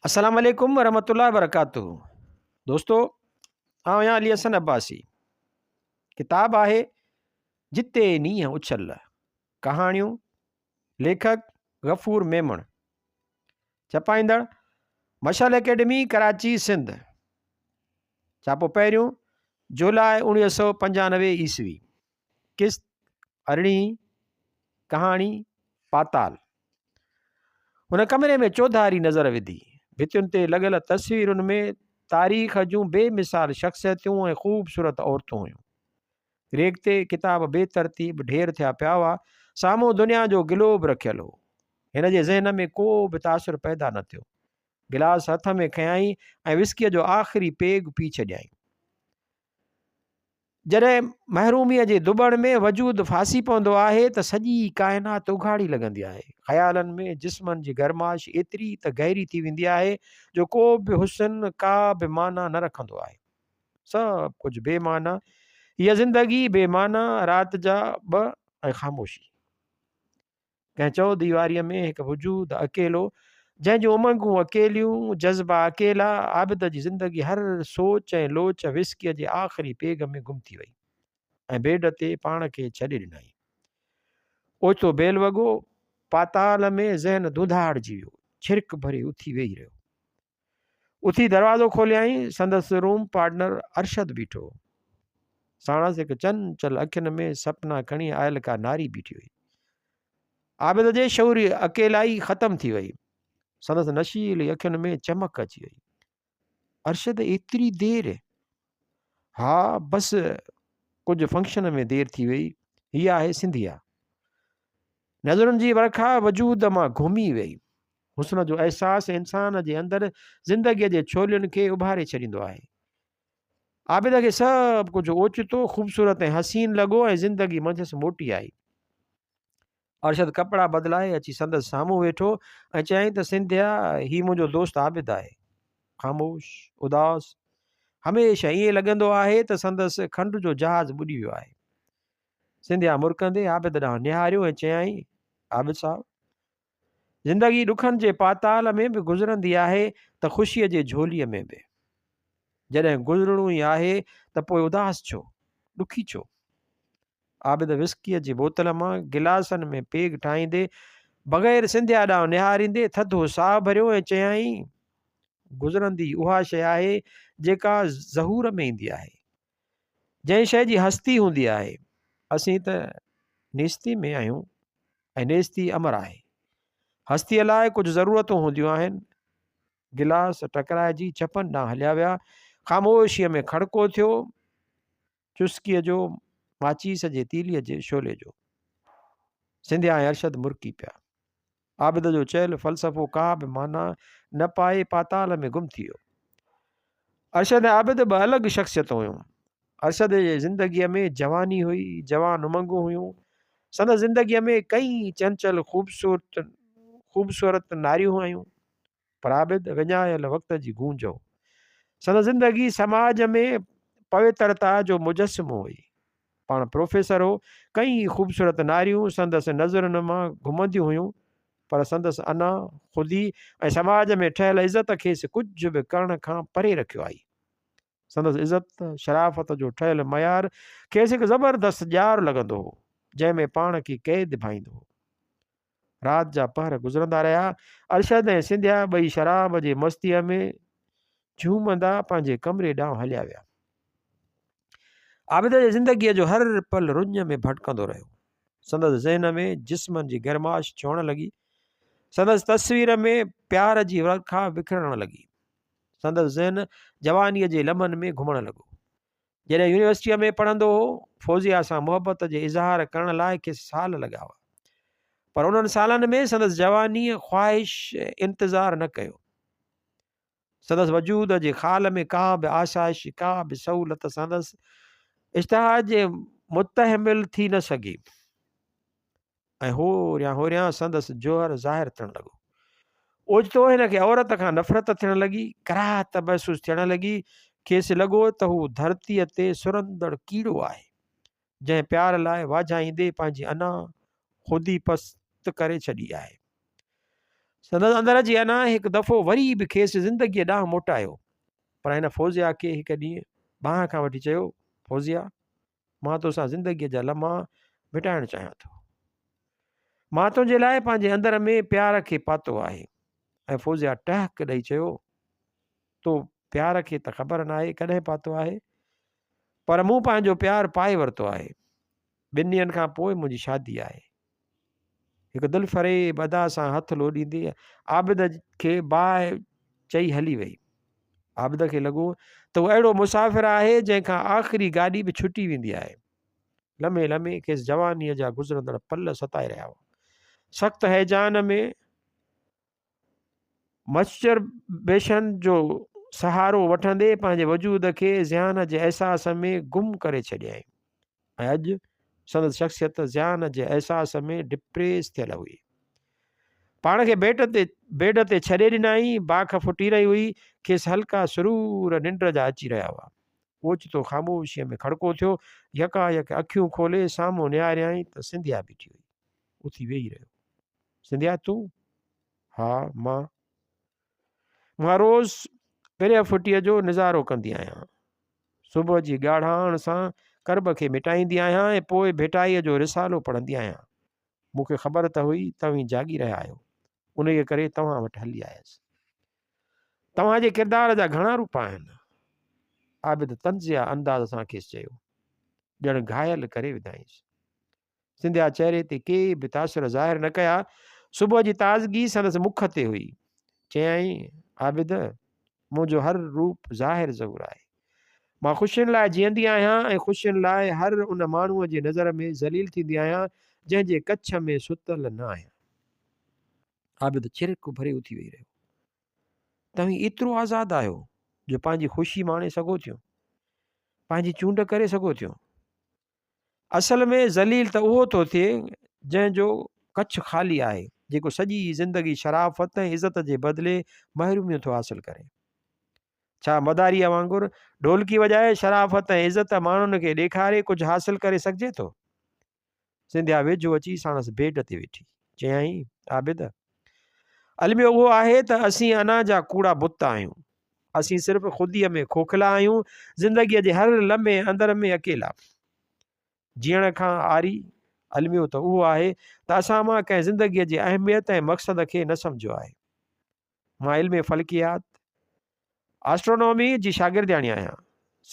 السلام عليڪم ورحمة الله وبرڪاته دوستو آئون آهيان علي حسن عباسي ڪتاب آهي جتي نينهن اڇل ڪهاڻيون ليکڪ غفور ميمڻ ڇپائيندڙ مشعل اڪيڊمي ڪراچي سنڌ ڇاپو پهريون جولاء 1995 عيسوي قسط ارڙهين، ڪهاڻي، پاتال. هن ڪمري ۾ چوڌاري نظر وڌي. ڀتين تي لڳل تصويرن ۾ تاريخ جون بي مثال شخصيتون ۽ خوبصورت عورتون هيون. ريڪ تي ڪتاب بي ترتيب ڍير ٿيا پيا هئا. سامهون دنيا جو گلوب رکيل هو. هن جي ذهن ۾ ڪو به تاثر پيدا نه ٿيو. گلاس هٿ ۾ کنيائين ۽ وسڪيء جو آخري پيگ پي ڇڏيائين. جڏهن محروميء جي ڌٻڻ ۾ وجود ڦاسي پوندو آهي ته سڄي ڪائنات اگهاڙي لڳندي آهي. خيالن ۾ جسمن جي گرمائش ايتري ته گهري ٿي ويندي آهي جو ڪو به حسن ڪا به معنيٰ نه رکندو آهي. سڀ ڪجهه بي معنيٰ، هيء زندگي بي معنيٰ، رات جا ٻه ۽ خاموشي. ڪنهن چؤ ديواريء ۾ هڪ وجود اڪيلو، جنهن جون امنگون اڪيليون، جذبا اڪيلا، عابد جي زندگي هر سوچ ۽ لوچ وسڪيء جي آخري پيگ ۾ گم ٿي وئي ۽ بيڊ تي پاڻ کي ڇڏي ڏنائين. اوچتو بيل وڳو، پاتال ۾ ذهن ڌونڌاڙجي ويو، ڇرڪ ڀري اٿي ويهي رهيو. اٿي دروازو کوليائين، سندس روم پارٽنر ارشد بيٺو هو. ساڻس هڪ چنچل اکين ۾ سپنا کڻي آيل ڪا ناري بيٺي هئي. عابد جي شعوري اڪيلائي ختم ٿي وئي. سندس نشيلي اکين ۾ چمڪ اچي وئي. ارشد ايتري دير؟ ها بس ڪجهه فنڪشن ۾ دير ٿي وئي. هي آهي سنڌيا. نظرن جي ورکا وجود مان گهمي وئي. حسن جو احساس انسان جي اندر زندگيء جي ڇولين کي اڀاري ڇڏيندو آهي. عابد کي سڀ ڪجهه اوچتو خوبصورت ۽ حسين لڳو ۽ زندگي منجهس موٽي آئي. ارشد ڪپڙا بدلائي اچي سندس سامهون ويٺو ۽ چيائين ته سنڌيا هي منهنجو دوست عابد آهي. خاموش، اداس، هميشه ائين لڳندو آهي ته سندس کنڊ جو جهاز ٻڏي ويو آهي. سنڌيا مرڪندي عابد ڏانهن نهاريو ۽ چيائين، عابد صاحب! زندگي ڏکن جي پاتال ۾ به گذرندي آهي ته خوشيء جي جهوليء ۾ به. جڏهن گذرڻو ئي آهي ته پوء اداس ڇو؟ ڏکي ڇو؟ عابد وسڪيء جي بوتل مان گلاسن ۾ پيگ ٺاهيندي بغير سنڌيا ڏانهن نهاريندي ٿڌو ساهه ڀريو ۽ چيائين، گذرندي اها شيء آهي جيڪا ظهور ۾ ايندي آهي. جنهن شيء جي هستي هوندي آهي. اسين ته نيستي ۾ آهيون ۽ نيستي امر آهي. هستيء لاء ڪجهه ضرورتون هونديون آهن. گلاس ٽڪرائجي چپن ڏانهن هليا ويا. خاموشيء ۾ کڙڪو ٿيو. چسڪيء جو، ماچيس جي تيليء جي شعلي جو. سنڌيا ۽ ارشد مرڪي پيا. عابد جو چيل فلسفو ڪا به معنيٰ نه پائي پاتال ۾ گم ٿي ويو. ارشد ۽ عابد ٻه الڳ شخصيتون هيون. ارشد جي زندگيء ۾ جواني هئي، جوان امنگون هيون. سندس زندگيء ۾ ڪئين چنچل خوبصورت خوبصورت ناريون آيون. پر عابد وڃايل وقت جي گونج هو. سندس زندگي سماج ۾ پوترتا جو مجسمو هئي. پاڻ پروفيسر هو. ڪئين خوبصورت ناريون سندس نظرن مان گهمنديون هيون، پر سندس انا، خودي ۽ سماج ۾ ٺهيل عزت کيس ڪجهه به ڪرڻ کان پري رکيو آئي. سندس عزت، شرافت جو ٺهيل معيار کيس هڪ زبردست ڄار لڳندو هو، جنهن ۾ پاڻ کي قيد ڀائيندو هو. رات جا پهر گذرندا رهيا. ارشد ۽ سنڌيا ٻئي شراب جي مستيء ۾ جهومندا پنهنجي ڪمري ڏانهن هليا ويا. عابد جي زندگيء جو هر پل رڃ ۾ ڀٽڪندو رهيو. سندس ذهن ۾ جسمن جي گرمائش ڇوڻ لڳي. سندس تصوير ۾ پيار جي ورکا وکرڻ لڳي. سندس ذهن جوانيء جي لمحن ۾ گهمڻ لڳو. جڏهن يونيورسٽيء ۾ پڙهندو هو، فوزيا سان محبت جي اظهار ڪرڻ لاء کيس سال لڳا هئا. پر انهن سالن ۾ سندس جوانيء خواهش انتظار نه ڪيو. سندس وجود جي خال ۾ ڪا به آسائش، ڪا به سهولت سندس اشتها جي متحمل ٿي نه سگهي. ۽ هوريان هوريان سندس جوهر ظاهر ٿيڻ لڳو. اوچتو هن کي عورت کان نفرت ٿيڻ لڳي، ڪراهت محسوس ٿيڻ لڳي، کيس لڳو ته هو ڌرتيء تي سرندڙ ڪيڙو آهي، جنهن پيار لاء واجهائيندي پنهنجي انا خودي پست ڪري ڇڏي آهي. سندس اندر جي انا هڪ دفعو وري به کيس زندگيء ڏانهن موٽايو. پر هن فوزيا کي هڪ ڏينهن ٻانهن کان وٺي چيو، فوزيا! مان توسان زندگيء جا لمحا مٽائڻ چاهيان ٿو. مان تنهنجي لاء پنهنجي اندر ۾ پيار کي پاتو آهي. ۽ فوزيا ٽهڪ ڏئي چيو، تو پيار کي ته خبر ناهي ڪڏهن پاتو آهي، پر مون پنهنجو پيار پائي ورتو آهي. ٻن ڏينهن کان پوء منهنجي شادي آهي. هڪ دلفريب ادا سان هٿ لوڏيندي عابد کي باء چئي هلي وئي. عابد کي لڳو ته هو اهڙو مسافر آهي جنهن کان آخري گاڏي به ڇٽي ويندي آهي. لمحي لمحي کيس جوانيء جا گذرندڙ پل ستائي رهيا هئا. سخت هيجان ۾ مسچر بيشن جو سهارو وٺندي پنهنجي وجود کي زيان جي احساس ۾ گم ڪري ڇڏيائين ۽ اڄ سندس شخصيت زيان جي احساس ۾ ڊپريس ٿيل هئي. پاڻ کي بيڊ تي بيڊ تي ڇڏي ڏنائين، باک ڦٽي رهي هئي، کيس هلڪا سرور ننڊ جا اچي رهيا هئا. اوچتو خاموشيء ۾ کڙڪو ٿيو، يڪايڪ اکيون کولي سامهون نهاريائين ته سنڌيا بيٺي هئي. اٿي ويهي رهيو. سنڌيا تون؟ ها مان. مان روز پرهه ڦٽيء جو نظارو ڪندي آهيان. صبح جي ڳاڙهاڻ سان ڪرب کي مٽائيندي آهيان ۽ پوء ڀٽائيء جو رسالو پڙهندي آهيان. مون کي خبر ته هئي توهين جاڳي رهيا آهيو، انهيء ڪري توهان وٽ هلي آيس. توهان جي ڪردار جا گهڻا روپ آهن. عابد طنزيه انداز سان کيس چيو. ڄڻ گهايل ڪري وڌائينس. سنڌيا چهري تي ڪي به تاثر ظاهر نه ڪيا. صبح جي تازگي سندس مک تي هئي. چيائين، عابد! منهنجو هر روپ ظاهر ظهور آهي. مان خوشين لاء جيئندي آهيان ۽ خوشين لاء هر ان ماڻهوء جي نظر ۾ ذليل ٿيندي آهيان، جنهن جي ڪڇ ۾ ستل نه آهيان. عابد ڇرڪ ڀري اٿي ويهي رهيو. توهين ايترو آزاد آهيو جو پنهنجي خوشي ماڻي سگهو ٿيون. پنهنجي چونڊ ڪري سگهو ٿيون. اصل ۾ ذليل ته اهو ٿو ٿئي جنهن جو ڪڇ خالي آهي، جيڪو سڄي زندگي شرافت ۽ عزت جي بدلي محروميون ٿو حاصل ڪري. ڇا مداريء وانگر ڍولڪي وڄائي شرافت ۽ عزت ماڻهن کي ڏيکاري ڪجهه حاصل ڪري سگهجي ٿو؟ سنڌيا ويجهو اچي ساڻس بيڊ تي ويٺي. چيائين، عابد! الميو اهو آهي ته اسين انا جا ڪوڙا بت آهيون. اسين صرف خوديء ۾ کوکلا آهيون، زندگيء جي هر لمحي اندر ۾ اڪيلا. جيئڻ کان عاري الميو ته اهو آهي ته اسان مان ڪنهن زندگيء جي اهميت ۽ مقصد کي نه سمجهيو آهي. مان علم فلڪيات، آسٽرونومي، جي شاگردياڻي آهيان.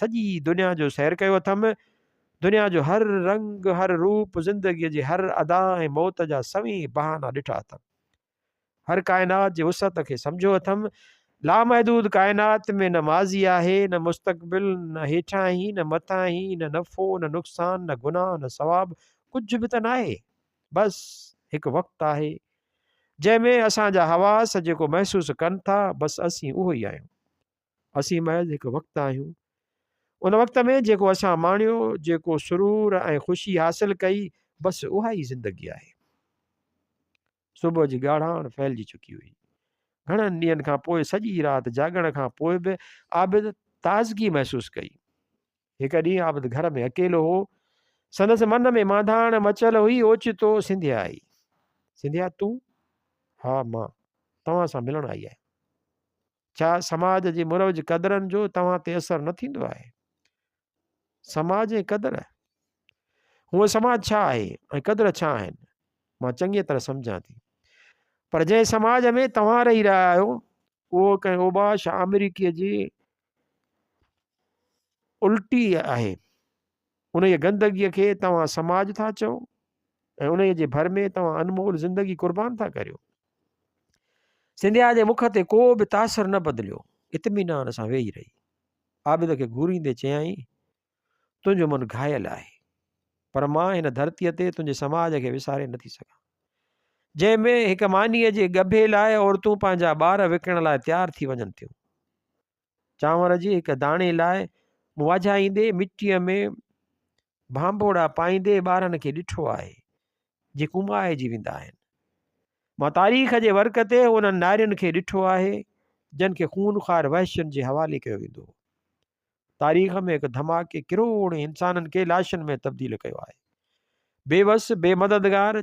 سڄي دنيا جو سير ڪيو اٿم. دنيا جو هر رنگ، هر روپ، زندگيء جي هر ادا ۽ موت جا سوين بهانا ڏٺا اٿم. هر ڪائنات جي وسعت کي سمجهيو اٿم. لامحدود ڪائنات ۾ نه ماضي آهي، نه مستقبل، نه هيٺاهين، نه مٿاهين، نه نفعو، نه نقصان، نه گناهه، نه ثواب، ڪجهه به ته ناهي. بس هڪ وقت آهي، جنهن ۾ اسان جا حواس جيڪو محسوس ڪن ٿا، بس اسين اهو ئي آهيون. اسين محض هڪ وقت آهيون. ان وقت ۾ جيڪو اسان ماڻيو، جيڪو سرور ۽ خوشي حاصل ڪئي، بس اها ئي زندگي آهي. صبح جي ڳاڙهاڻ ڦهلجي چڪي هئي. گهڻن ڏينهن کان پوء سڄي رات جاڳڻ کان پوء به عابد تازگي محسوس ڪئي. هڪ ڏينهن عابد گهر ۾ اڪيلو هو. سندس من ۾ مانڌاڻ مچيل هئي. اوچتو سنڌيا آئي. سنڌيا تون؟ ها مان توهان سان ملڻ آئي آهيان. ڇا سماج جي مروج قدرن جو توهان تي اثر نه ٿيندو آهي؟ سماج ۽ قدر؟ هونء سماج ڇا آهي ۽ قدر ڇا آهن؟ مان چڱيء طرح سمجهان ٿي. پر جنهن سماج ۾ توهان رهي رهيا آهيو، اهو ڪنهن اوباش آمريڪيء جي الٽي آهي. انهيء گندگيء کي توهان سماج ٿا چئو ۽ انهيء جي ڀر ۾ توهان انمول زندگي قربان ٿا ڪريو. سنڌيا جي مک تي ڪو به تاثر نه بدليو. اطمينان سان ويهي رهي. عابد کي گهوريندي چيائين، تنهنجو من گهايل آهي، پر مان هن ڌرتيء تي تنهنجي سماج کي وساري نٿي سگهان، جنهن ۾ هڪ مانيء جي ڳڀي لاء عورتون پنهنجا ٻار وڪڻڻ لاء تيار ٿي وڃن ٿيون. چانور جي هڪ داڻي لاء مون واجهائيندي مٽيء ۾ ڀانڀوڙا پائيندي ٻارن کي ڏٺو آهي، جي ڪومائجي ويندا آهن. مان تاريخ جي ورق تي انهن نارين کي ڏٺو آهي، جن کي خونخوار وحشين جي حوالي ڪيو ويندو هو. تاريخ ۾ هڪ ڌماڪي ڪروڙين انسانن کي لاشن ۾ تبديل ڪيو آهي. بي وس، بي مددگار.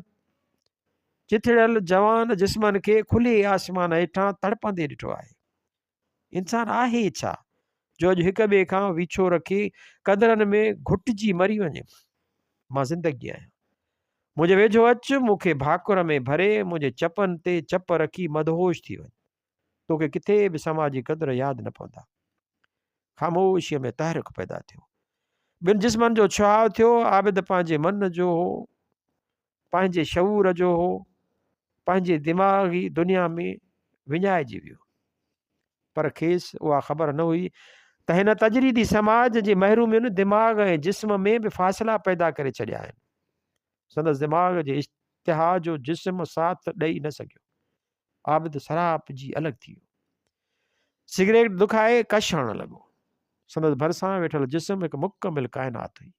چٿڙيل جوان جسمن کي کلي آسمان هيٺان تڙپندي ڏٺو آهي. انسان آهي ڇا جو اڄ هڪ ٻئي کان ويڇو رکي قدرن ۾ گهٽجي مري وڃي. مان زندگي آهيان. منهنجي ويجهو اچ، مون کي ڀاڪر ۾ ڀري منهنجي چپن تي چپ رکي مدهوش ٿي وڃ. توکي ڪٿي به سماجي قدر ياد نه پوندا. خاموشيء ۾ تحرڪ پيدا ٿيو. ٻن جسمن جو ڇهاء ٿيو. عابد پنهنجي من جو هو، پنهنجي شعور جو هو، پنهنجي دماغي دنيا ۾ وڃائجي ويو. پر کيس اها خبر نه هئي ته هن تجريدي سماج جي محرومين دماغ ۽ جسم ۾ به فاصلا پيدا ڪري ڇڏيا آهن. سندس دماغ جي اشتها جو جسم ساٿ ڏئي نه سگهيو. عابد سراپجي الڳ ٿي ويو. سگريٽ دکائي ڪش هڻڻ لڳو. سندس ڀرسان ويٺل جسم هڪ مڪمل ڪائنات هئي.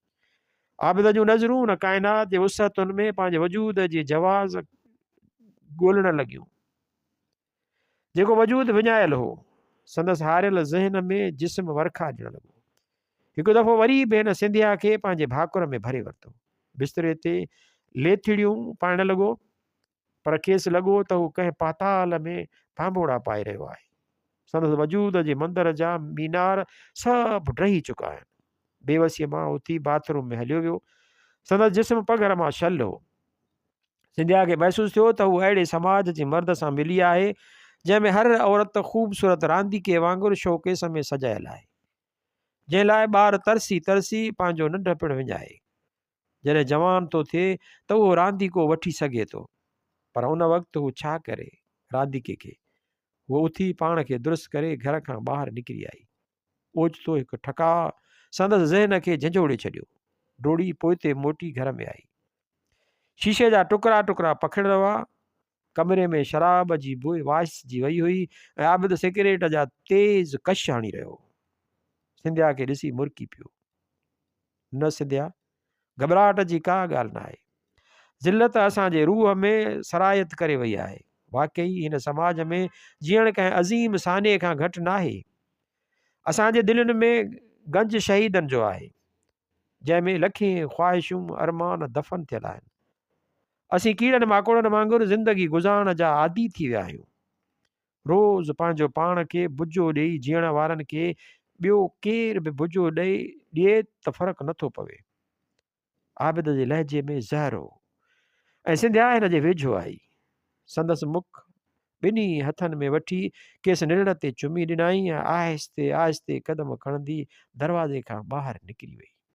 عابد جون نظرون ان ڪائنات جي وسعتن ۾ پنهنجي وجود جي جواز ڳولڻ لڳيون. جيڪو وجود وڃايل هو. سندس هاريل ذهن ۾ جسم ورکا ڏيڻ لڳو. هڪ دفعو وري به هن سنڌيا کي پنهنجي ڀاڪر ۾ ڀري ورتو. بستري تي ليٿڙيون پائڻ لڳو. پر کيس لڳو ته هو ڪنهن پاتال ۾ ڀانڀوڙا پائي رهيو آهي. سندس وجود جي مندر جا مينار سڀ ڊهي چڪا آهن. بيوسيء مان اٿي باٿ روم ۾ هليو ويو. سندس جسم پگهر مان شل هو. سنڌيا کي محسوس ٿيو ته هوء اهڙي سماج جي مرد سان ملي آهي، جنهن ۾ هر عورت خوبصورت رانديڪي وانگر شوڪيس ۾ سجايل آهي. جنهن لاء ٻار ترسي ترسي پنهنجو ننڍپڻ وڃائي. جڏهن جوان ٿو ٿئي ته اهو رانديڪو وٺي سگهي ٿو پر ان وقت هو ڇا ڪري رانديڪي کي؟ هوء اٿي پاڻ کي درست ڪري گهر کان ٻاهر نڪري آئي. اوچتو هڪ ٺڪاء سندس ذهن کي جهنجهوڙي ڇڏيو. ڊوڙي پوئتي موٽي گهر ۾ آئي. شيشي جا ٽڪرا ٽڪرا پکڙيل هئا. ڪمري ۾ شراب جي بوء واسجي وئي هئي ۽ عابد سگريٽ جا تيز ڪش هڻي رهيو هو. سنڌيا کي ڏسي مرڪي پيو. نه سڌيا، گهٻراهٽ جي ڪا ڳالهه ناهي. ذلت اسان جي روح ۾ سرايت ڪري وئي آهي. واقعي هن سماج ۾ جيئڻ ڪنهن عظيم سانحي کان گهٽ ناهي. اسان جي دلين ۾ گنج شهيدن جو آهي، جنهن ۾ لکين خواهشون، ارمان دفن ٿيل آهن. اسين ڪيڙن ماڪوڙن وانگر زندگي گذارڻ جا عادي ٿي ويا آهيون. روز پنهنجو پاڻ کي بجو ڏيئي جيئڻ وارن کي ٻيو ڪير به بجو ڏئي ڏئي ته فرق نه ٿو پوي. عابد جي لهجي ۾ زهر هو ۽ سنڌيا هن جي ويجهو آئي. سندس مک ٻنهي هٿن ۾ وٺي کيس نرڙ تي چمي ڏنائين ۽ آهستي آهستي قدم کڻندي دروازي کان ٻاهر نڪري وئي.